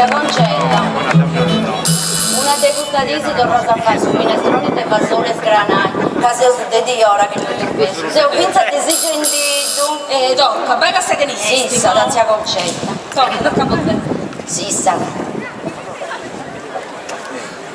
Tzia Concetta, una de custa disi torras a fai su minestroni de fasoles granai, ca seus de diora chi no ddu biu. Seu fintzas disigendiddu. Eh, tocca, bai ca sa chini est. Sissat, tzia Concetta. Tocca, tocca po te. Sissat.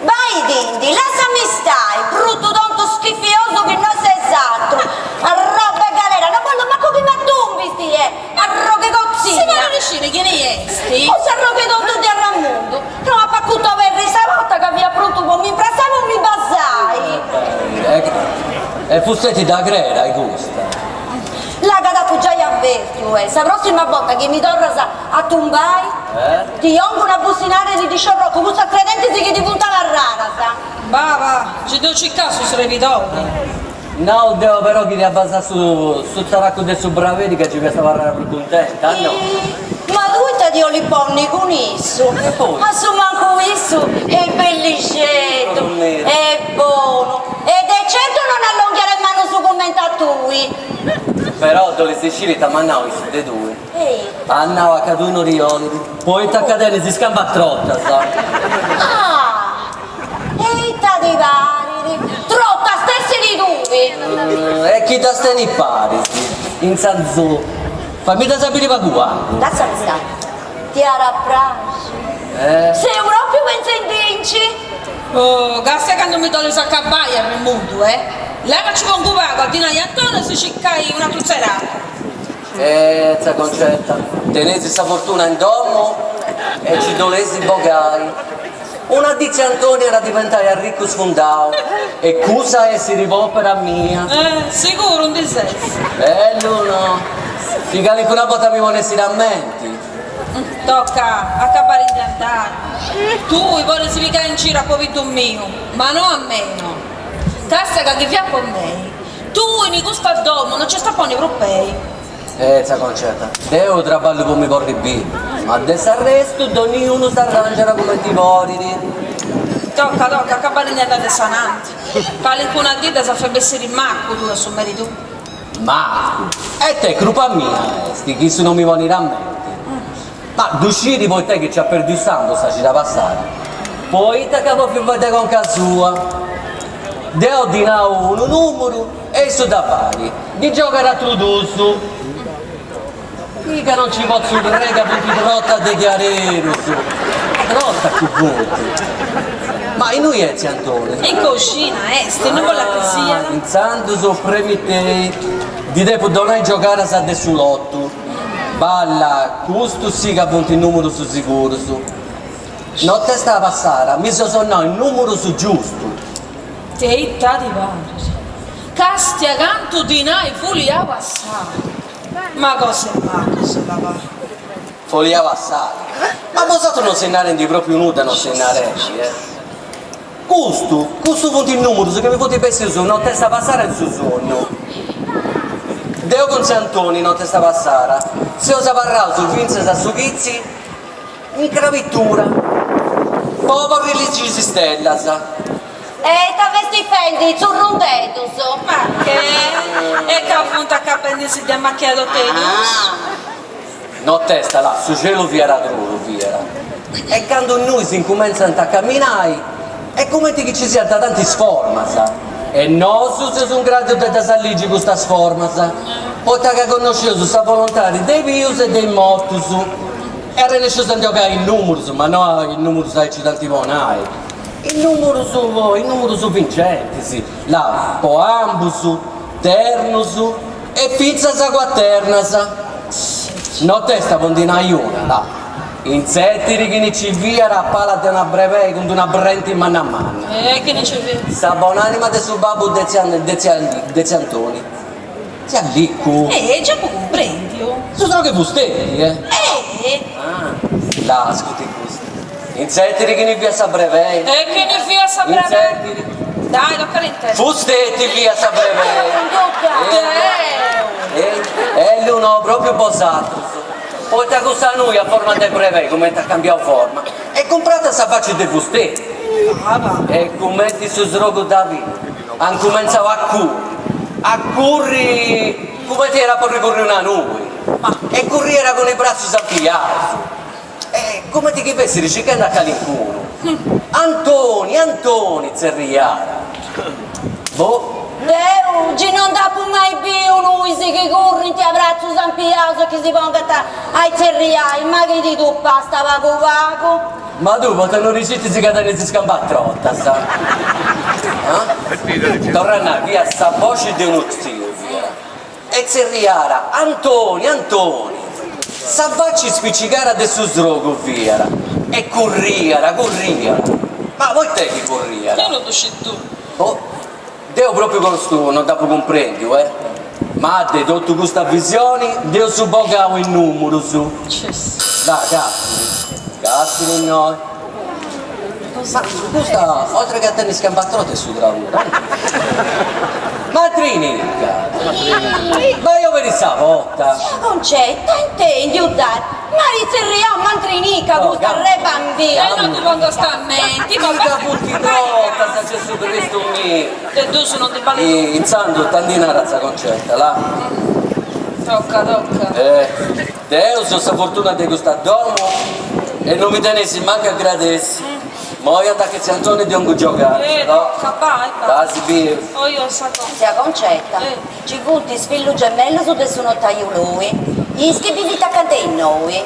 Baidindi, lassami stai, brutu tontu schifiosu chi no ses atru, arroba 'e galera, no bollu mancu chi m'atumbis, eh, arrogh'e cotzina. Si ma non isciri chini esti. Cussu arrogh'e tontu de Arramundu, no apu acutu a oberri sa porta ca fiat prontu po m'imprassai po mi basai. E fusteti dda crera custa. Là ca t'apu giai avèrtiu, eh, sa prossima borta chi mi torras a atumbai, ti 'ongu una bussinada e ti ndi sciorrocu cussas credentis chi ti funt abarradas. Ba, ba, nci ddu circaus su srebidori. Nau deo però chi dd'ia basau su su tzaracu de su braberi ca ci fiast abarrada prus cuntenta, no? Ma tui ita ti 'olis ponni cun issu? A su mancu issu est bellixeddu, est bonu e de certu non allonghiat is manus cumenti a tui. Però dd'olis sciri ita m'at nau issu de tui? At nau a ca tui no ddi 'olit, poita ca tenis is cambas trotas. Ah! E ita ti parit? Trota as essiri tui! E chi ddas tenit paris, intzandus, faimiddas a biri pagu pagu. Lassami stai, t'iat a praxi. Seu propriu pentzendinci. Oh, castia candu mi dd'olis acabai, Arremundu, eh? Là ca ci pongu pagu a ddi nai a Antoni 'e si circai un'atru tzeracu. Eh, tzia Concetta, tenesi sa fortuna in domo e ci dd'olesi bogai. Una dì tzia Antoni at a diventai arriccu sfundau e cussa a essiri popera mia. Eh, siguru ndi ses. Bellu no? Si calincuna borta mi ponessiri a menti. Tocca, acabari de andai. Tui podis pigai in giru a pobiddu miu, ma no a mei no. Castia ca chi fiat po mei. Tui in custa domu no nc'est a ponni prus pei. Eh, tzia Concetta, deu traballu po mi porri bivi, ma de s'arrestu donniunu s'arrangiat cumenti podit. Tocca, tocca, acabari de andai de s'ananti. Calincuna dì dd'as a fai bessiri macu tui a su meri tuu. Macu? E ita, crupa mia est chi issu no mi ponit a menti? Ma ddu sciri poita chi nc'at perdiu Santu sa cida passada? Poita ca po fai de conca sua. Deu ddi nau unu numuru e issu dda fait, ndi giogat atrus dus. Miga non ci potzu crei ca funt trotas de diarerus. Trotas chi funt. Ma innui est tziu Antoni? In coxina est, non bollit chi siat. Intzandus premitei, ddi depu donai giogadas de su lotu. Balla, custus sì ca funt numurus sigurus. Notesta passada mi seu sonnau is numurus giustus. E ita ti parit? Castia cantu dinai fuliau a sali. Ma cosa 'e macus, papà. Fuliau a sali? Ma bosatrus non seis narendi propriu nudda non seis narendi, eh. Custu, custu funt is numurus chi mi funt bessius notesta passada in su sonnu. Deu cun tziu Antoni notesta passada seus abarraus fintzas a su chitzi in crabitura po porri ligi is istellas. E ita festi fendi, tzurrundeddus? Ma che? E ca funt acabendi-si de amachiai totu e dus? Notesta, là, su celu fiat trulu, fiat. E candu is nuis incumentzant a caminai, est cumenti chi ci siant tantis formas. E nosu seus in gradu de ddas ligi custas formas, poita ca connosceus sa volontadi de is bius e de is mortus. E arrennesceus a ndi 'ogai is numurus, ma no is numurus aici tanti po nai, is numurus, is numurus vincentis, là, po ambus, ternus, E fintzas cuaternas. Notesta po ndi nai una, là. In s'ètiri chini ci fiat a palas de una brebei cun d'una brenti manna manna. E chini ci fiat? Sa bonanima de su babbu de tzia de tzia de tziu Antoni. Tzia Licu. Eh, già apu cumprendiu. Su srogu 'e fusteti, eh. Eh! Ah, là, ascurti custa. In s'ètiri chini fiat sa brebei? E chini fiat sa brebei? In s'ètiri. Dai, toccali in testa. Fusteti fiat sa brebei. Deu! Ellu no, propriu bosatrus. Poita cussa nui a forma de brebei, cumenti at cambiau forma, e cumprata sa faci de fusteti. E cumenti su srogu dd'at biu, at incumentzau a curri, a curri cumenti iat a porri curri una nui. E curriat cun is bratzus ampliaus. E cumenti chi fessit circhendi a calincunu. Antoni, Antoni, tzerriara. Boh. Deu gi non nd'apu mai biu nuis chi currint a bratzus ampiaus e chi si pongant a itzerriai, ma chi ti tupasta pagu pagu? Ma tui poita no resistis ca tenis is cambas trotas? Ah? Torra a nai, fiat sa boxi de unu tziu, fiat. E tzerriara, Antoni, Antoni! Sa faci spicigara de su srogu fiat e curriat, curriat. Ma poita chi curriat? Deu no ddu sciu. Oh, deu propriu custu no dd'apu cumprendiu, eh! Ma de totu custa visioni nd'eus bogau is numurus. Dai, castiri, castiri innoi. Ma custa, oltre che a tenni is cambas trotas est sudra puru. Mantrinica! Ma oi oberis sa porta! Tzia Concetta, intendiu dd'as? M'at tzerriau Mantrinica custa rebambina! E no ti pongast a menti, ma Ita funt trotas, Gesù Cristu miu! De dusu non ti balit. Intzandus ita ndi narat tzia Concetta, là? Tocca, tocca. Eh. Deu seu sa fortuna de custa domu e no mi teneis mancu a gradessi. Moi andu a che tziu Antoni ddi 'ongu giogai. Eh, tocca, bai, bai. Bai si biu. Ohi, sa cosa. Tzia Concetta, Ci funt is fillus gemellus de su notaiu Loi, is chi bivint acanta 'e innoi.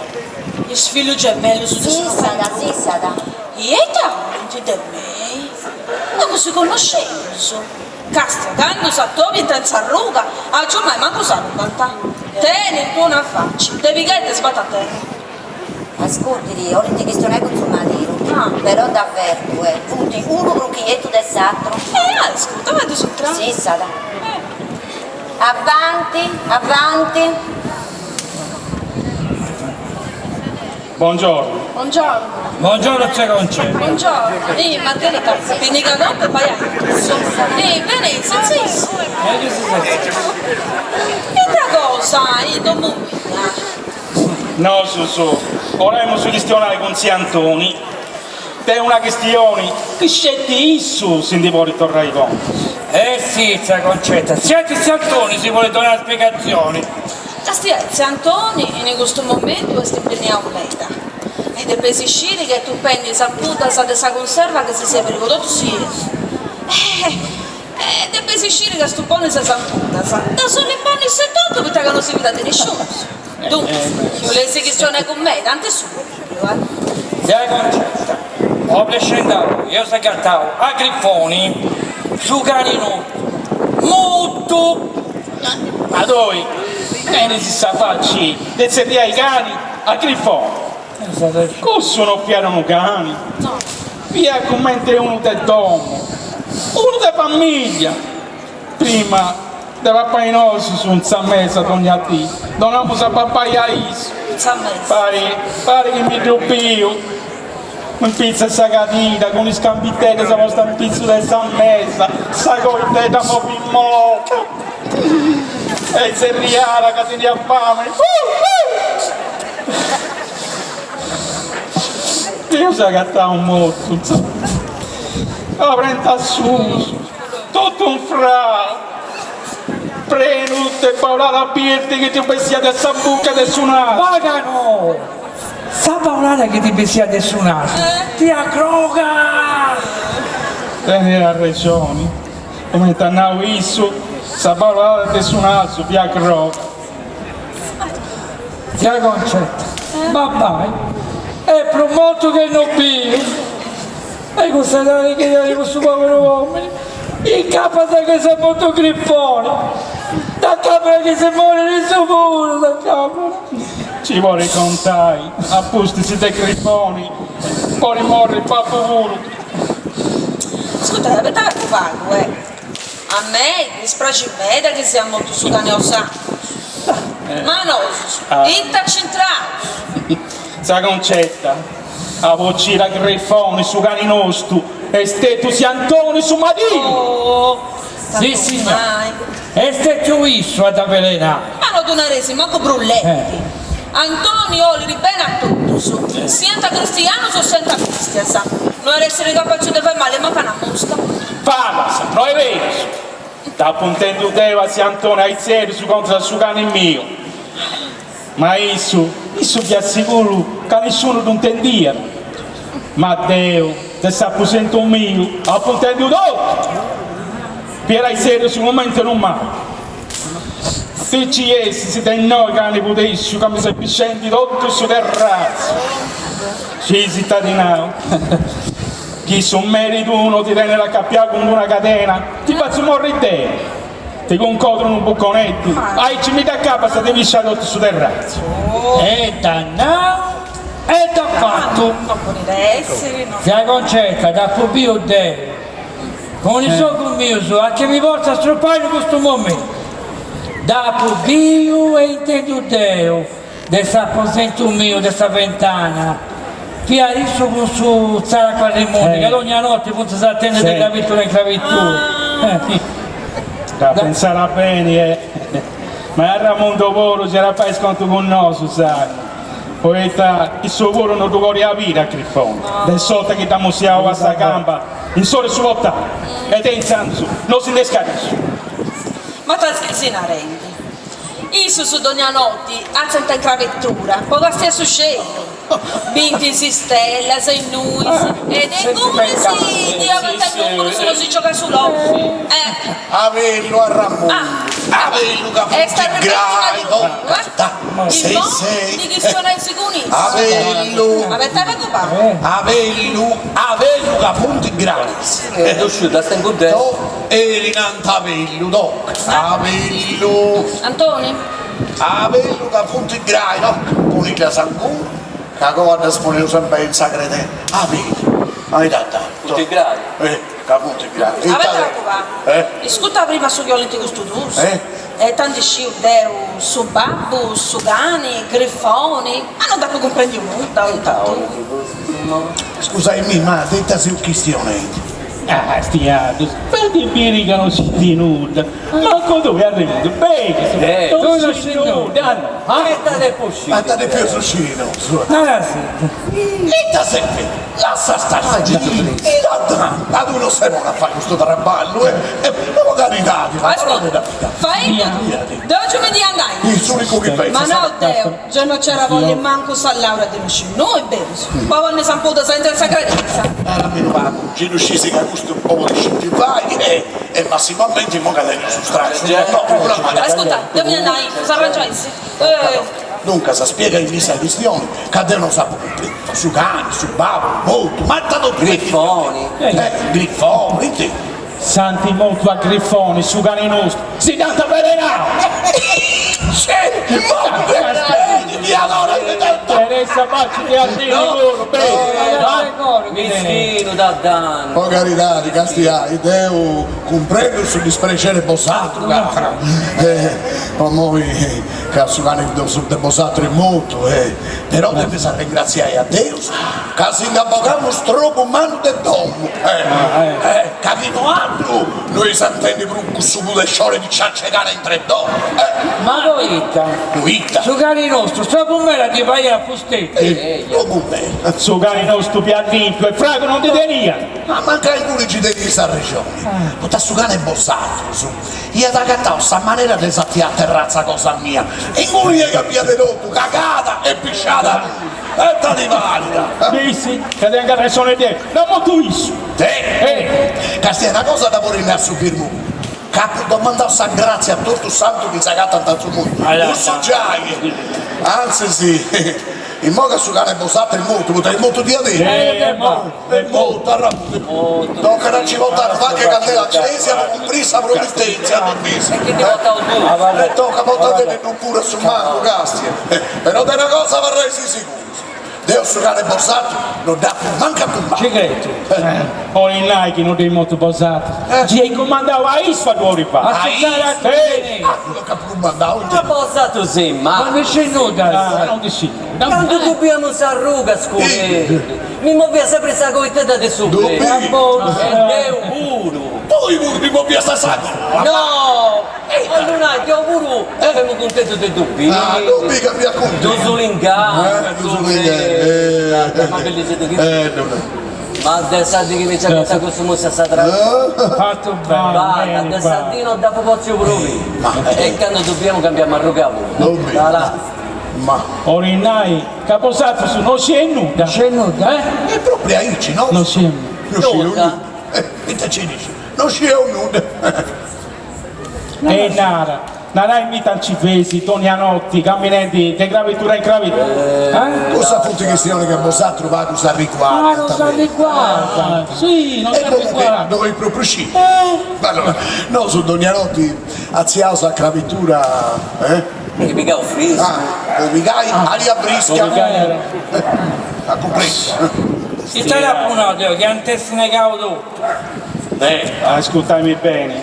Is fillus gemellus de su notaiu Loi? Sissada, sissada. I ita 'olint de mei? Ma si connosceus. Castia, candu s'atobiant in s'arruga, agiumai mancu saludant. Tenint una faci de pigai e de sbati a terra. Ascurtidi, 'olint chistionai cun su maridu, però dd'avertu, eh, funt unu prus chietu de s'atru. Eh, ascurta, faddus intrai. Sissada. Avanti, avanti. Bongiorno. Bongiorno. Bongiorno zia Concetta. Bongiorno. Ehi Margherita, pinniga totu e bai aintru. Ehi, benei, setzeisì. Meglio si setzi. Ita cosa, in domu mia? Nosus 'olemus chistionai cun tziu Antoni de una chistioni chi sceti issu si ndi podit torrai contu. Eh si, zia Concetta, sceti tziu Antoni si podit donai una spiegatzioni. Castia, tziu Antoni in custu momentu est impenniau meda e depeis sciri ca est tupendi is ampuddas de sa cunserva chi si serbit po totu s'ierru. E depeis sciri ca est ponni sas ampuddas, ddas 'olit ponni issu etotu poita ca no si fidat de nisciunus. Duncas, chi 'oleis chistionai cun mei, tanti est su pròpriu, eh. Zia Concetta, po prescendau, eus agatau a Grifoni su cani nostu, mortu! Ma tui tenis sa faci de tzerriai cani a Grifoni? Cussu no fiat unu cani, fiat cumenti unu de domu, unu de famiglia. Prima de papai nosus in sa mesa dogna dì, donamus a papai a issu, parit parit chi mi ddu biu in pitzu 'e sa cadira cun is cambiteddas postas in pitzu de sa mesa, sa coitedda movi movi e tzerriat ca teniat famini Dd'eus agatau mortu, insoma, a brenti a susu, totu unfrau, prenu de baulada birdi chi ddi bessiat de sa buca e de su nasu. Ma ca no! Sa baulada chi ti bessiat de su nasu fiat groga! Tenis arrexoni, cumenti at nau issu, sa baulada de su nasu fiat groga. Zia Concetta, Babbai est prus mortu che no biu! E custa edadi chi tenit cussu poberu omini, incapas chi s'est mortu Grifoni, dd'acabat chi si morit issu puru, dd'acabat. Ci podit contai, a pustis de Grifoni, podit morri babbu puru. Ascurtai, abetai pagu pagu, eh. A mei dispraxit meda chi siat mortu su cani 'osatrus. Ma nosus, ita c'intraus? Zia Concetta, A bociri a Grifoni su cani nostu est stetiu tziu Antoni su maridu! Si signor, est stetiu issu a dd'avelenai. Ma no ddu nareis mancu brullendi. Antoni 'olit beni a totus, siant cristianus o siant bestias. No at essiri capaciu de fai mali mancu a una musca. Fadas, no est berus! Dd'apu intendiu deu a tziu Antoni aitzerus contra a su cani miu. Ma issu, issu fiat siguru ca nisciunu ddu intendiat. Ma deu, de s'apusentu miu, apu intendiu totu! Fiat seriu cumenti unu macu. Si nci essis de innoi cani pudesciu ca mi ses piscendi totu su terratzu! Scis ita ti nau? Chi su meri tuu no ti tenit acapiau cun d'una cadena, ti fatzu morri deu! Ti cuncodru unu buconeddu, aici mi dd'acabas de pisciai totu su terratzu! E dd'at nau e dd'at fatu! Non podit essiri, no. Tzia Concetta, dd'apu biu deu, cun is ogus mius, a chi mi potzu strupai in custu momentu. Dd'apu biu e intendiu deu, de s'aposentu miu, de sa ventana. Fiat issu cun su tzaracu Arremundu, ca dogna noti funt sartendi de crabitura in crabitura. Dda pensat beni e. Ma Arramundu puru si at a fai is contus cun nosu, sai. Poita issu puru no ddu cheriat biri a Grifoni, de s'orta chi dd'at mussiau a sa camba in s'oru 'e su portali, e de intzandus no si nd'est scaresciu. Ma ita ses narendi? Issus dogna noti artziant in crabetura po castiai su celu, bint is istellas e is nuis e de ingunis ndi 'ogant is numerus po si giogai su lotu. Abellu Arramundu, abellu ca funt grai, tocat, sei sei, abellu, abellu, abellu ca funt grais. E li nant abellu, tocat, abellu. Antoni. Abellu ca funt grai, tocat, poniddas ancora, ca agoa ddas poneus sempri in sa credenda, abellu, ma ita dda. Funt grai. Ca funt grai. Abeta pagu pagu. Iscuta prima su chi 'olint custus duus. E ita ndi sciu deu, su babbu, su cani, Grifoni, ma non dd'apu cumprendiu nudda. Ita 'olint custus no? Scusaimì, ma de ita seus chistionendi? Ah, stiadus, fait biri ca non scit nudda. Mancu tui, Arremundu, beni, non scis nudda, no? E ita depu sciri? Ma ita depeus sciri nosu? Nara si. Ita ses fendi? Lassa stai su Ma tui non ses bona a fai custu traballu e po caridadi, ma torra a pigai. Faeddu, deu giu mi ndi andai. In s'unicu chi pentzas. Ma no deu, giai no nc'era bolli mancu sa laurea de no sciu innui, berus, po ponni s'ampuddas aintru 'e sa credenza. Narami unu pagu, gi ddu sciis ca custu po podi sciri fai e massimamenti imoi ca teneus su strasciu. Ascurta, deu mi ndi andai, s'arrangiais. Duncas, spiegaimi sa chistioni, ca deu non dd'apu cumpresu. Su cani, su babbu, mortu, ma ita totu Grifoni. Eh, Grifoni, ite? S'ant mortu a Grifoni, su cani nostru, si dd'ant avvelenau! Teresa facci de arriri puru, beni, Mischinu Daddanu. Po caridadi, castiai, deu cumprendu su disprexeri bosatru ca po immoi ca su cani de bosatru est mortu, però depeus arringratziai a Deus ca si nd'at bogau unu strobu mannu de domu, ca chi no atru no eis a intendi prus cussu pudesciori de ciacc'e cani intr'e domu. Ma poita? Poita? Su cani nostru strobu meda ndi faiat fustetti. Strobu meda. Su cani nostu fiat limpiu e fragu non ndi teniat. Ma mancai puru nci teneis arrexoni, poita su cani 'e bosatrus Iat agatau sa manera de sartiai a terratza cosa mia, e inguni est ca fiat de totu, cagada e pisciada puru. Ita ti parit? Bissi ca tengu arrexoni deu, dd'at mortu issu. Te? Castia, una cosa dda podis nai a su firmu puru, ca apu domandau sa gratzia a totus is santus chi s'agatant in su mundu, cussu giai, antzis, immoi ca su cani 'e bosatrus est mortu, poita est mortu diaderus? Est mortu, arramundu. Tocat a nci portai unu pagu 'e candela a cresia po cumprì sa provvidenzia, ddu bis? E tocat portadeddu puru a su mancu, castia. Però de una cosa abarrais sigurus, deu su cani 'e bosatrus no dd'apu mancu atumbau. Ci cretu. 'Olit nai chi no dd'eis mortu bosatrus, gei eis cumandau a issu a ddu 'orifai. A su tzaracu teneus. Ah, tocat cumandau. Ma bosatrus seis Ma maus. no scis nudda. Non ndi sciu. Candu ddu biamus s'arruga scurrendi, mi moviat sempri sa coitedda de su bentu. E deu puru. Tui puru ti moviast sa coa? No! 'Ollu nai, deu puru femu cuntentu de ddu biri. Ah, ddu biri ca fiat cuntentu. Ddu sulingau. Ddu sulingau. Ma bellixeddu chi fiat. Ma de sa dì chi mi nci at ghetau cussu mussu a sa traversa. Fatu beni. Bada, de sa dì no dd'apu potziu prus biri. E candu ddu biemu cambiamu arruga puru. Ma. 'Olit nai ca bosatrus no scieis nudda. No scieis nudda. Eh? E propriu aici, no? No scieus nudda. No scieus nudda. Ita ci dici? No scieus nudda. E nara, naraimi ita nci feis dònnia noti caminendi de crabitura in crabitura? Eh? Custa funt chistionis chi a bosatrus pagu s'arriguardant. Ah, non s'arriguardant. Si, non E comunque s'arriguardant. no 'olit propriu sciri. Allora, nosu dònnia noti atziaus a crabitura, eh? Po pigai friscu. Ah, po pigai aria frisca. Po pigai aria. A cumprendi. Ita dd'apu nau deu chi ant essi negau totu. Eh, ascurtaimi beni,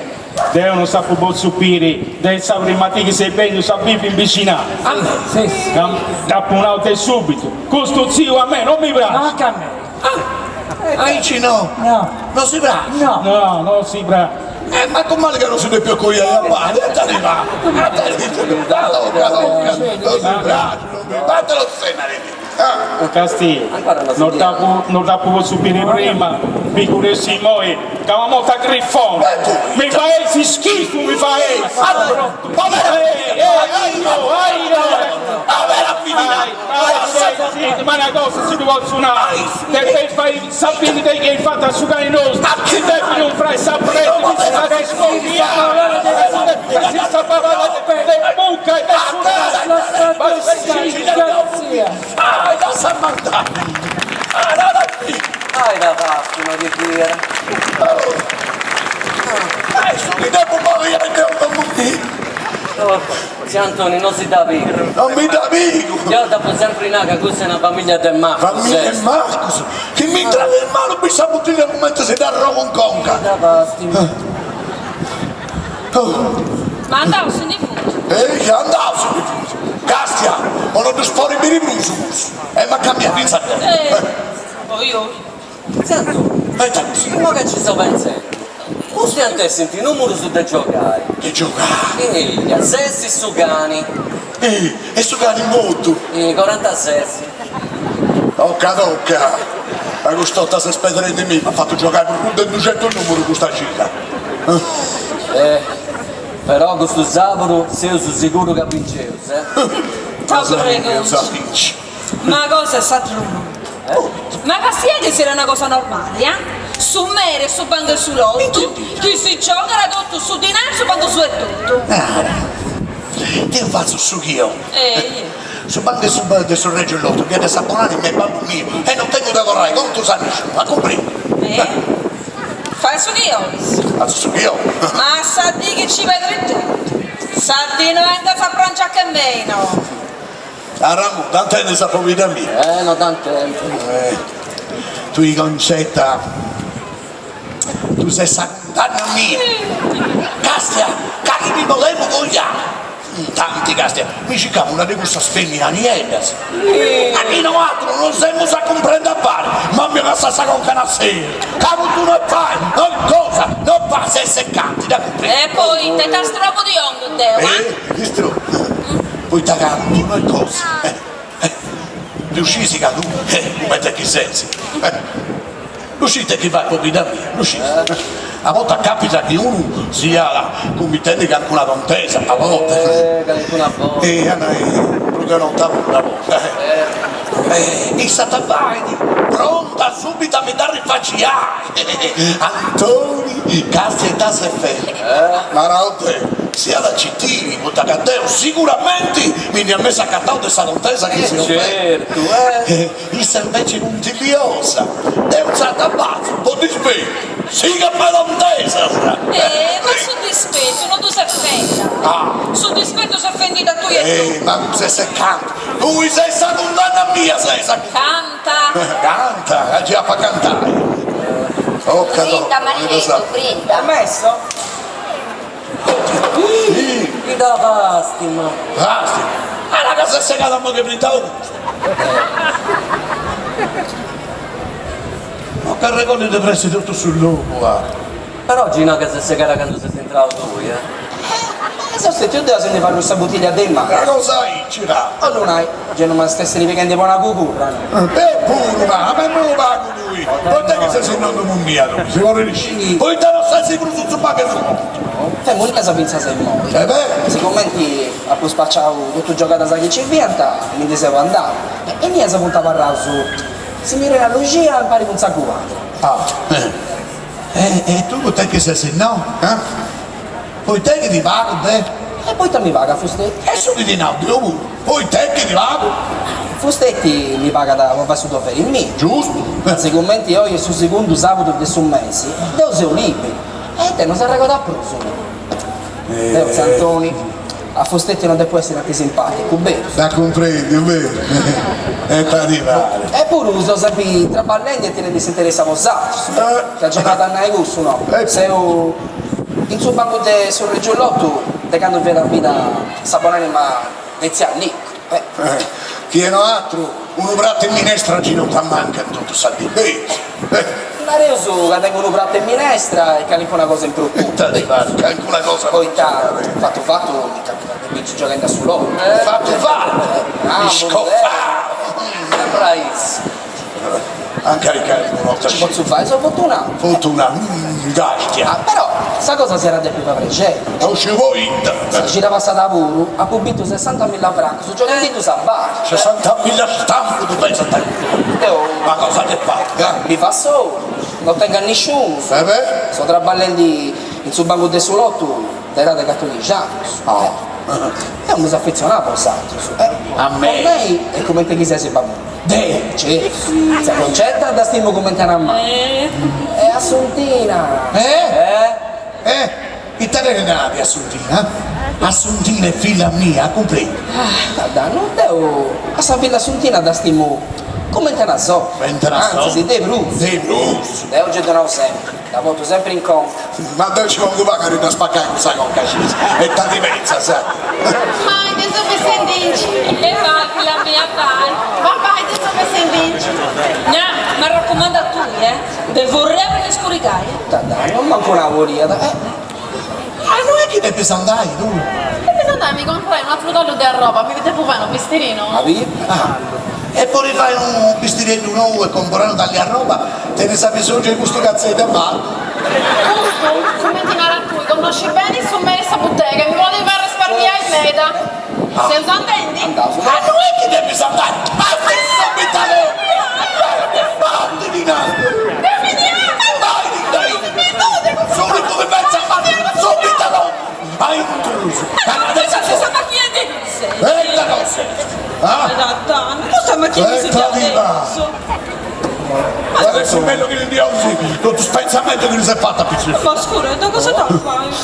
deu non s'apu potziu biri de sa prima dì chi seis bennius a bivi in bixinau. A me, si si. Ca dd'apu nau de subitu, custu tziu a mei non mi praxit. Mancu a mei. Ah, aici no? No. No si praxit? No. No, non si praxit. Eh, mancu mali ca non si depiat coiai a pari, e t'arriva, a t'arriva, tocca, tocca, non si praxit, non mi, fatelo senare. Castia, no dd'apu no dd'apu potziu biri prima, mi cresci immoi ca m'at mortu a grifoni. Mi faeis schifu, mi faeis! Ma una cosa si ddu potzu nai, depeis fai sa fini de chi eis fatu a su cani nostru, si depit unfrai sa brenti, sa si sa papada de buca e de su Tziu Antoni no si dda pigat. Non mi dda pigu! Deu dd'apu sempri nau ca cussa est una familia de macus. Familia de macus? Chi mi intrat in manu bi sa buttiglia cumenti si dd'arrogu in conca. Ita fastimi. Ma andau si ndi fut. Eja, andau si ndi fut. Castia, po no ddus podi biri prus cussu. E m'at cambiau fintzas deu. Eh, oi oi. Tziu Antoni, imoi ca nci seu pentzendi, custus iant essi is numurus de giogai. De giogai? Eja, sesi su cani. E su cani mortu? Corantasesi. Tocca tocca, ma cust'orta ses pedrendimì, m'at fatu giogai prus de duxentus numurus custa cida. Eh, però custu sàburu seus sigurus ca binceus, eh. Ta pregunta. Ma cosa est s'atru mundu? Ma castia chi siat una cosa normali, ah? Su meri 'e su bancu 'e su lotu chi si giogat totu su dinari 'e su bancu suu etotu. Nara, deu fatzu su chi 'ollu. Su bancu 'e su de su Regiu Lotu fiat de sa bonanima 'e babbu miu e non tengu de torrai contus a nisciunu, a cumprendi? Eh? Fai su chi 'olis. Fatzu su chi 'ollu. Ma sa dì chi ci pedri totu, sa dì no 'engas a prangi a che mei, no. Arramu, dda intendis a pobidda mia? Eh, no dda intendu. Eh, tui Concetta, tui ses sa cundanna mia. Castia, ca chi mi bolemu coiai, intanti castia, mi circamu una de cussas feminas nieddas. A chi noatrus non semus a cumprendi a pari, ma mi cassat sa conca una sera, ca cun tui no fait, no cosa, no fait, ses secanti, dda cumprendi. E poita, ita strobu ti 'ongu deu, ah? Eh, istrobu. Poita cantu no est cosa. Ddu scisi ca tui, cumenti chi ses. Ddu scis ita chi fait pobidda mia, ddu scis. A bortas capitat chi unu siat cumitendi calincuna tontesa, a bortas. Eh, calincuna borta. E a nai prus de una borta una borta. E issa ita fait, pronta subito a mi dda rifaciai. Antoni, castia ita ses fendi. Narau deu. Siat a citiri, poita ca deu siguramenti mi ndi ant essi acatau de sa tontesa chi seu fendi. Certu, eh! Issa inveci puntilliosa, deu intzandus fatzu, po dispetu, sigu a fai tontesas! Eh, ma su dispetu no ddu ses fendi. Ah! Su dispetu ses fendi a tui etotu. Eh, ma tui ses secanti, tui ses sa cundanna mia, ses sa Canta! Canta, ca gei apu a cantai. Tocca, Brinta, tocca, Marieddu, brinta. Permesso? Ita fastima! Fastima? Ara ca s'est segada immoi chi brintau custu! No c'arregollit de pressi totu su logu, ah! Però gei no ca s'est segada candu ses intrau tui, eh? E seu stetiu deu a si ndi fai arrui sa butiglia de is manus. Una cosa aici, va. 'Ollu nai, gei non m'ast essiri pighendi po una cugurra, no? Deu puru, ma ma unu pagu tui, poita chi ses nonnu Munnia tui, si podit sciri, poita no ses prus in su bancu 'e su lottu? Femu innesa fintzas a immoi. E beh? Sigumenti apu spaciau totu is giogadas chi nci fiant, mi ndi seu andau. E innias funt abarraus Signorina Luxia impari cun sa cuadra. Ah, e tu poita chi ses innoi, ah? Poita chi ti pagu deu? E poita mi pagat fusteti? E su chi ti nau deu puru, poita chi ti pagu? Fusteti mi pagat po fai su doveri miu. Giustu. Sigumenti oi est su segundu sabudu de su mesi, deu seu liberu. E ita, non s'arregodat prus? Deu, tziu Antoni, a fusteti non depu essiri antisimpaticu, berus? Dda cumprendiu, berus? E ita ti parit? Epuru seu sempri traballendi e tenendi s'interessu a bosatrus. Ca gei m'at a nai cussu, no? Seu in su bancu de su Regiu Lotu de candu fiat in vida sa bonanima de tzia Nicu. Chi no atru, unu pratu 'e minestra gei non t'ammancat totu sa dì, berus? Nareus ca tengu unu pratu 'e minestra e calincuna cosa in prus puru. Ita ti parit, calincuna cosa Poita fatu fatu mi capitat de binci gioghendi a su lotu. Fatu fatu, iscofau! Sempri aici. Mancai calincuna 'orta Ci potzu fai, seu fortunau. Fortunau, gastia. Ah, però sa cosa si iat a depi fai prexeri. No sciu poita. Sa cida passada puru apu bintu sessantamilla francus gioghendiddus a bar. Sessantamilla stampu tu pensa te. Deu. Ma cosa de fai, eh? Bivu a solu, no tengu a nisciunus. E beh? Seu traballendi in su bancu de su lotu de edadi de catodixi annus. Ah. Deu mi seu afetzionau a bosatrus. A mei. Po mei est cumenti chi seis babbu miu. Deu? Certu. Tzia Concetta dda stimu cumenti a una mamma. E Assuntina. Eh? Eh? Ita tenet nadi Assuntina? Assuntina est filla mia, cumprendi? Dda, no, deu a sa filla Assuntina dda stimu cumenti a una sorri. Cumenti a una sorri. Antzis, de prus. De prus. Deu gei ddu nau sempri, dda portu sempri in conca. Ma deu ci pongu pagu a dda spaccai cussa conca, scis, e ita ti pentzas? Mai, deu seu bessendinci. E vai, filla mia, vai. Va vai, deu seu bessendinci. Gna, m'arraccumandu a tui, eh. De furriai po iscurigai. Dda, non mancu una boliat, eh. Ma no est chi depis andai, tui? Depis andai a mi comporai un'atru tallu de arroba, mi depu fai unu bistirinu. A biri? Ah, e po ti fai unu bistireddu nou e comporai unu tallu 'e arroba, tenis abisongiu 'e custu catzeddu a baddu. Custu, cumenti narat tui, connoscit beni su meri 'e sa butega e mi podit fai arresparmiai meda. Seus andendi? Andaus. Ma no est chi depis andai, batti subitamente! Batti ti nau! S'unicu chi pentzat batti subitamente! A intrus! Custa macchina de E ita cosa est? Ah? Custa macchina de Ita At essi bellu chi ndi 'olis totu is pentzamentus chi ndi ses fatu a pitzus. Ma scuredda cosa dda fais?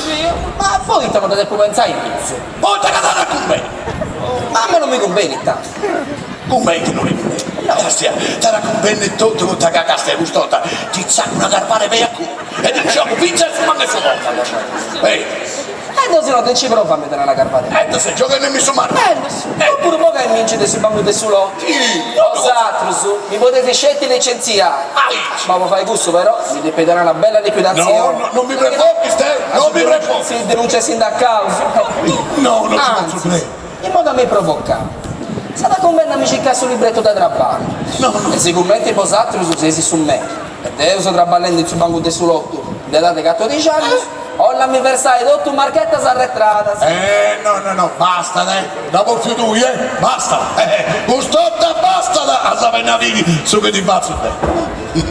Ma poita no dda depu pentzai prus? Poita ca t'at a cumbenni. Ma a mei non mi cumbenit tantu. Cumenti non ti cumbenit? Castia, t'at a cumbenni totu poita ca castia cust'orta ti tzacu una carvada 'e pei a culu e ti nci 'ogu fintzas su mancu 'e su còfanu. Ehi. E deu si no ti nci provu a mi donai una carvadedda. E ddu ses gioghendimi su malu. Oppuru po ca mi de su bancu de su lotu. Bosatrus mi podeis sceti licentziai. Ma po fai cussu però mi depeis donai una bella liquidatzioni. No, no, non mi prevochis te, non mi prevochis. Si denuncia sindacaus. No, non ci potzu crei. Immoi ca mi provocau. S'at a cumbenni a mi circai su libretu de traballu. No, no. E sigumenti bosatrus seis su meri e deu seu traballendi in su bancu de su lotu de edadi de catodixi annus, 'Ollu a mi versai totu marchetas arretradas. Eh no no no, bastat eh, dd'as bòfiu tui eh, bastat, eh, cust'orta bastat, as a benni a biri su chi ti fatzu deu.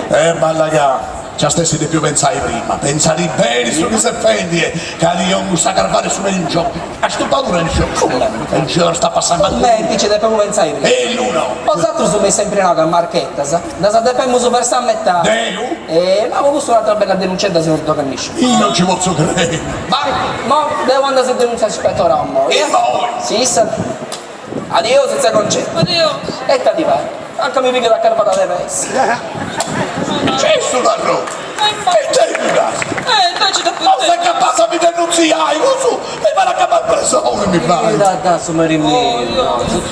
Eh balla ca nc'ast essi depiu pentzai prima, pentzadi beni su chi ses fendi eh, ca ti 'ongu sa carvada 'e su meri in giogu, a stupadura in giogu, e nci dd'ast a passai mancu. Cumenti nci depemu pentzai prima? Ellu no. Bosatrus m'eis sempri nau ca marchetas Ddas depemus versai a metadi. Deu? Eh, ma po custu un'atra bella denuncedda si non tocat nisciunu. Ih, non ci potzu crei. Vai, mo deu andu a si denunciai a s'ispettorau immoi. Immoi? Si issa. Adiosu, tzia Concetta. Adiosu. E ita ti parit? Anca mi pigat a carvada de peis. Cessu t'arrogu. E ita mi das? Eh, ita ci depu Ma ses capassa a mi denuntziai, cussu mi fait acabai in presoni, mi fait. Da, da, su meri miu.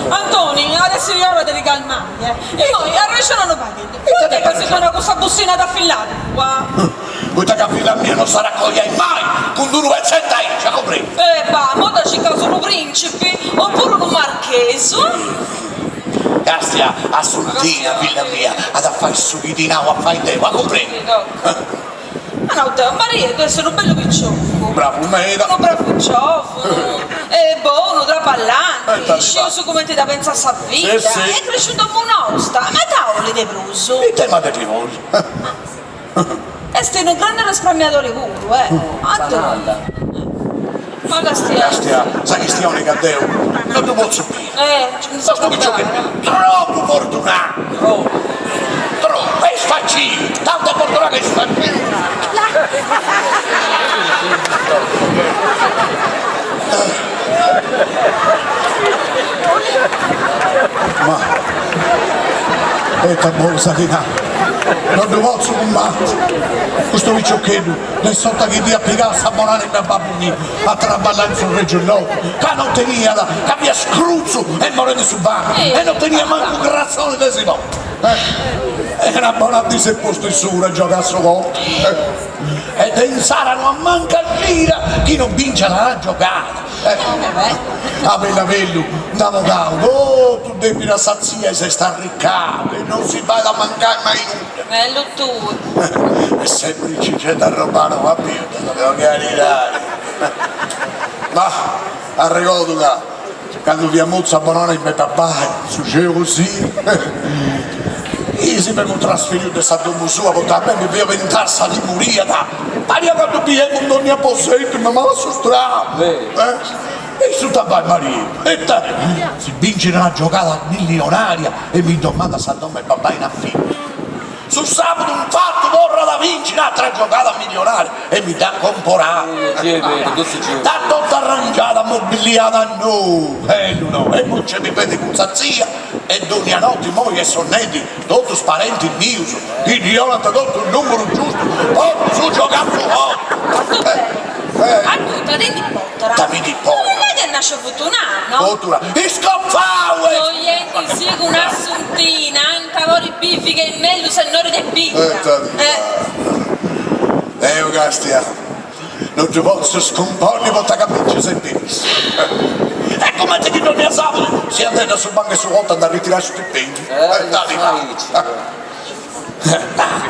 Antoni, adesso. essiri ora de ti calmai, eh. Immoi arrexona unu pagheddu, poita ca si dona cussa bussina de filla tua? Poita ca filla mia non s'at a coiai mai cun d'unu petzenti aici, a cumprendi? Eh bah, mo dda circaus unu principi, opuru unu marchesu. Castia, Assuntina, filla mia, at a fai su chi ddi nau a fai deu, a cumprendi? Ma nau deu, Marieddu est unu bellu piciocu. Bravu meda. Unu bravu giovunu, e bonu, traballanti, scius cumenti dda pentzat sa vida, est cresciu in domu nosta, ma ita 'olit de prus? Ita ma de ti bolli? Est unu grandu arrespramiadori puru, eh. Sanalda. Ma castia. Castia, sa chistioni ca deu no ddu potzu biri. Eh, Custu piciocu est tropu fortunau. Tropu. Tropu, est sfaciu, tantu est fortunau ca est sfaciu. Ma ita bos ddi nau, no ddu potzu cumbati, custu piciocheddu de s'orta chi dd'iat pigau sa bonanima 'e babbu miu a traballai in su Regiullotu, ca no teniat, ca fiat scrutzu e morendi su famini e no teniat mancu cratzoni de si ponni. E una bona dì s'est postu issu puru a giogai a su contu e de insara no ammancat cida chi no binciat una giogada. A bellu a bellu nd'at bogau totu depidu a sa tzia e s'est arricau e non si fait ammancai mai nudda. Bellu tui. E sempri ci nc'est arrobada una birda, devo chiarirari. Ma arregodu ca candu fiat mortu sa bonanima 'e babbai, su ceu così, si femu trasferiu de sa domu sua poita a mei mi fiat bentada sa timoria ca pariat ca ddu biemu in dogna aposentu, ma m'at assustrau. E issu ita fait Marieddu, ita si bincit una giogada millionaria e mi domandat sa domu 'e babbai in afitu. Su sabudu infatu torrat a binci un'atra giogada milionaria e mi dd'at comporada. Dd'at totu arrangiada, mobiliada a nou, bellu no, e immoi nc'est bivendi cun sa tzia e dònnia noti immoi est sonnendi totus is parentis mius chi ddi 'onant totu is numerus giustus po su giogai su contu. A tui ita ti ndi importat? Ita mi ndi importat? Non est chi nasciu fortunau, no? Fortunau, iscofau est! Coiendi-sì cun Assuntina, anca podit bivi che is mellus sennoris de bidda. Ita ti Deu castia, non ddu potzu scumponni poita ca bincit sempri issu. E cumenti chi dònnia sabudu si andendi a su bancu 'e su contu a nd'arritirai su stipendiu. Ita ti parit?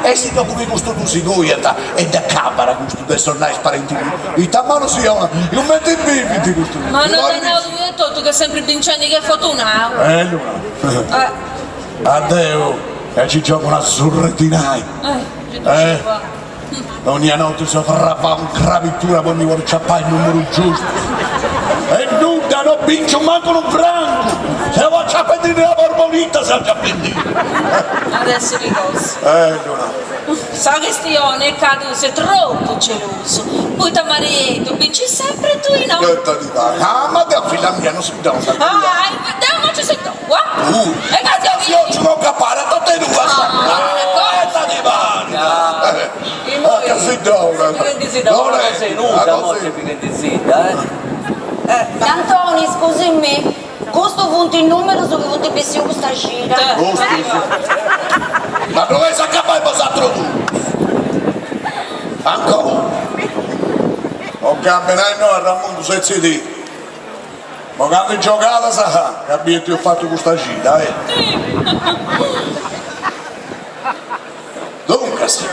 E si dopu chi custu ddu si coiat e dd'acabat custu de sonnai is parentis mius, ita malu si 'onat, cumenti bivint custus? Ma no t'at nau tui etotu ch'est sempri bincendi ch'est fortunau? Eh luna, a deu ca ci giogu una surra 'e dinai, eh, dogna noti seu cravau in crabitura po ndi podi ciapai is numerus giustus e nudda, no binciu mancu unu francu, seu aciapendi una borbonita seu aciapendi. At essiri cosa. Eh luna. Sa chistioni est ca tui ses tropu gelosu, poita Marieddu bincit sempri e tui no. Ita ti parit? Ah, ma deu a filla mia non si dda 'ongu. Ah, deu faciu si ddu, ah. Tui? E ca deu si 'ogiu conca a pari a totu e duas. Ita ti parit? Ah, ca si dda Pighendisidda una cosa 'e nudda, mo est pighendisidda, eh. Antoni, scusimì, custus funt is numerus chi funt bessius custa cida. Custus? Ma ddu eis acabai bosatrus duus? Ancora? O Gabine, no, Arramundu, setzidì. Ma cantu giogadas ca biet eus fatu custa cida, eh? Duncas,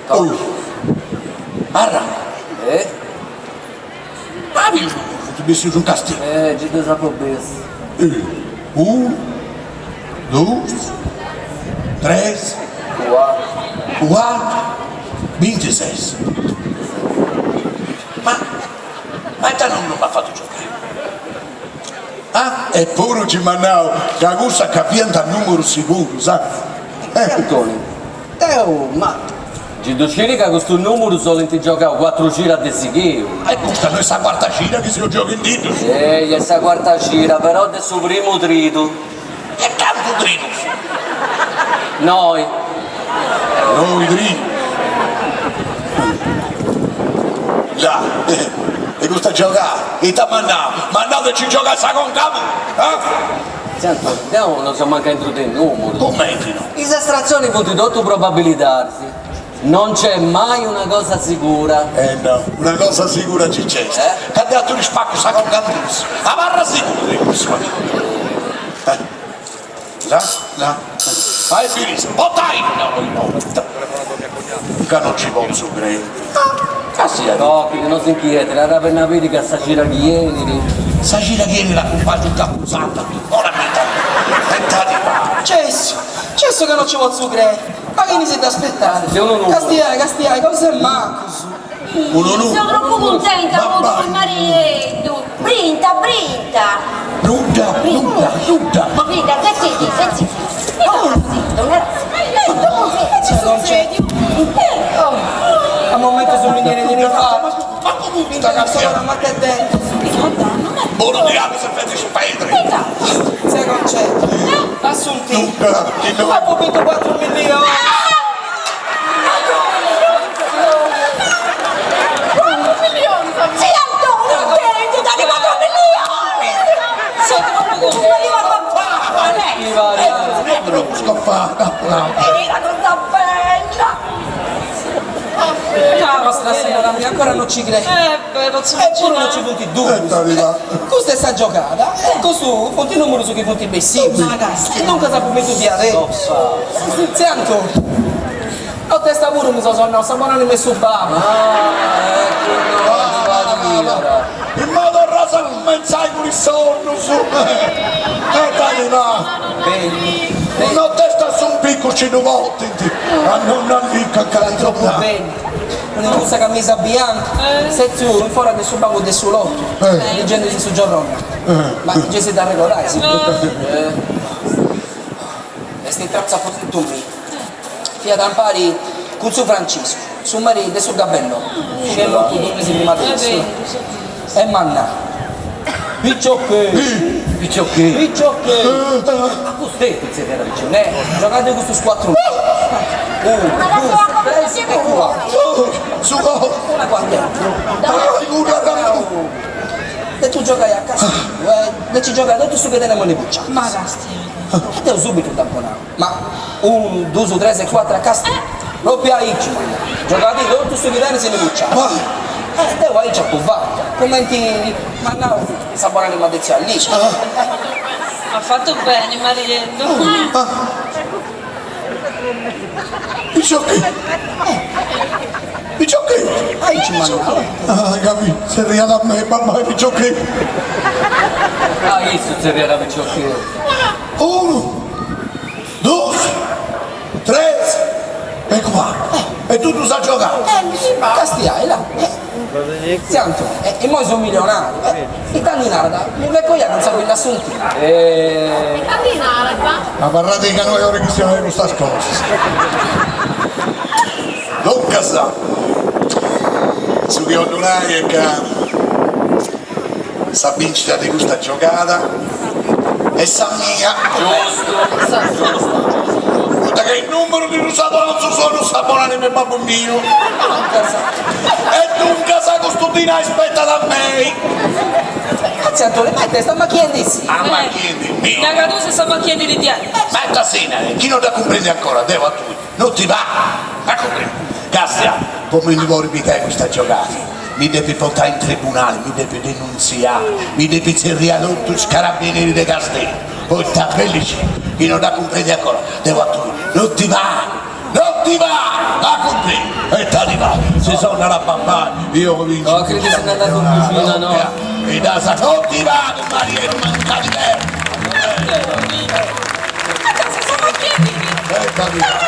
uh, Arra. Eh? Ma biu funt bessius in Casteddu. Eh, gei ddus apu bius. Unu, dus, tres, cuatru, bintises. Ma, ma ita non m'at fatu giogai? Ah, eppuru ci m'at nau ca cussa ca fiant numerus sigurus, ah. Eh. Antoni, deu, ma. Gei ddu sciri ca custus numerus 'olint giogau cuatru ciras de sighiu. E custa no est sa cuarta cida chi seus gioghendiddus? Eia, est sa cuarta cida, però de su primu tridu. E cantu tridus? Noi. Noi tridus. Là. E custa giogada, ita m'at nau? M'at nau de ci giogai sa conca puru, ah? Zia Antoni, deu non seu mancu aintru de is numurus. Cumenti no? Is estratzionis funt totu probabilidadis, non nc'est mai una cosa sigura. Eh no, una cosa sigura ci nc'est, ca deu ti spaccu sa conca in dus, abarra siguru de cussu. La, la, ai biris, potai no, ca non ci potzu crei. Ah, no, chi no s'inchietit, at a benni a biri ca sa cida chi 'enit. Sa cida chi 'enit acumpàngiu Campusanta, ora mi tentadi. Cessu, cessu ca no ci potzu crei, ma chini si dd'aspetat? Castiai, castiai, cosa 'e macus. Unu nu. Seu tropu cuntenta po tui Marieddu. Brinta, brinta. Nudda, nudda, nudda. Brinta, setzidi, setzidi. Nara zittu, nara zittu. A momentu su minieri de mi fai. Ma comunque sta Sono ma che dentro. Buonu dialu se feti su pedri. Zia Concetta. Assuntina. Nudda. Apu bintu cuatru millionis. Zia Antoni, intendi, dani cuatru millionis! Una cosa bella! Nostra Signora mia, ancora non ci credo. Eh beh, pozzu Eppuru non ci funt dubbis. Custa est sa giogada e custu funt is numerus chi funt bessius. E duncas apu bintu diaderus. Zia Antoni, notesta puru mi so sonnau sa bonanima 'e su babbu. Immoi torraus a cumenzai cun is sonnus. Notesta su piccu ci ddu potint a nonna Lica Tropu beni. Cun cussa camisa bianca, setziu in fora de su bangu de su lotu, ligendi su giorronali. Ma gei si dd'arregodais? Est intrau in s'aposentu miu. Fiat impari cun tziu Franciscu, su meri de su gabellottu, chi est mortu dus mesis prima de issu, e m'at nau, Piciocheddu! Piciocheddu! Piciocheddu! A cust'etu tzerriat piciocheddu. Nè, giogade custus cuatru Unu, dus, tres e cuatru. Su coro! Una cuartedda. De tu giogai a Casteddu e de ci giogai totu su chi tenemu in is buciacas. Ma castia. E deu subitu dd'apu nau. Ma unu, dus, tres e cuatru a Casteddu. Propriu aici m'at nau. Giogadì totu su chi tenis in is buciacas. E deu aici apu fatu, cumenti m'at nau sa bonanima de tzia Lica. At fatu beni Marieddu. Piciocheddu! Piciocheddu! Aici m'at nau. Ah, capì, zerriat a mei, babbai piciocheddu. Ah, issu zerriat piciocheddu. Unu, dus, tres e cuatru. E totu sa giogada. Castiai, là. Tziu Antoni, e immoi seu milionariu. Ita ndi narat? Mi fait coiai cun sa filla Assuntina. Ita ndi narat? Abarrade ca no est ora 'e chistionai de custas cosas. Duncas, su chi 'ollu nai est ca sa bincida de custa giogada est sa mia. Giustu, giustu, giustu. Poita ca is numerus ndi ddus at donau in su sonnu sa bonanima 'e babbu miu. E duncas custu dinai spetat a mei. Tziu Antoni, ma ita est ammachiendi-sì? Ammachiendi-mi. Ca tui ses ammachiendi-ti diaici. Ma ita si narat, chi no dda cumprendi ancora, deu a tui no ti pagu. A cumprendi? Castia, po mi ndi podi pigai custa giogada, mi depit portai in tribunali, mi depit denuntziai, mi depit tzerriai totu is carabineris de Casteddu, poita Felici, chi no dda cumprendi ancora, deu a tui no ti pagu, no ti pagu, a cumprendi? E ita ti pagu, si sonnat a babbai, io comincio No cridi si nd'andat in cuxina, no. E dda sa, no ti pagu Marieddu, mancadi deu. Ma ita ses ammachiendi-ti? E ita ti pagu.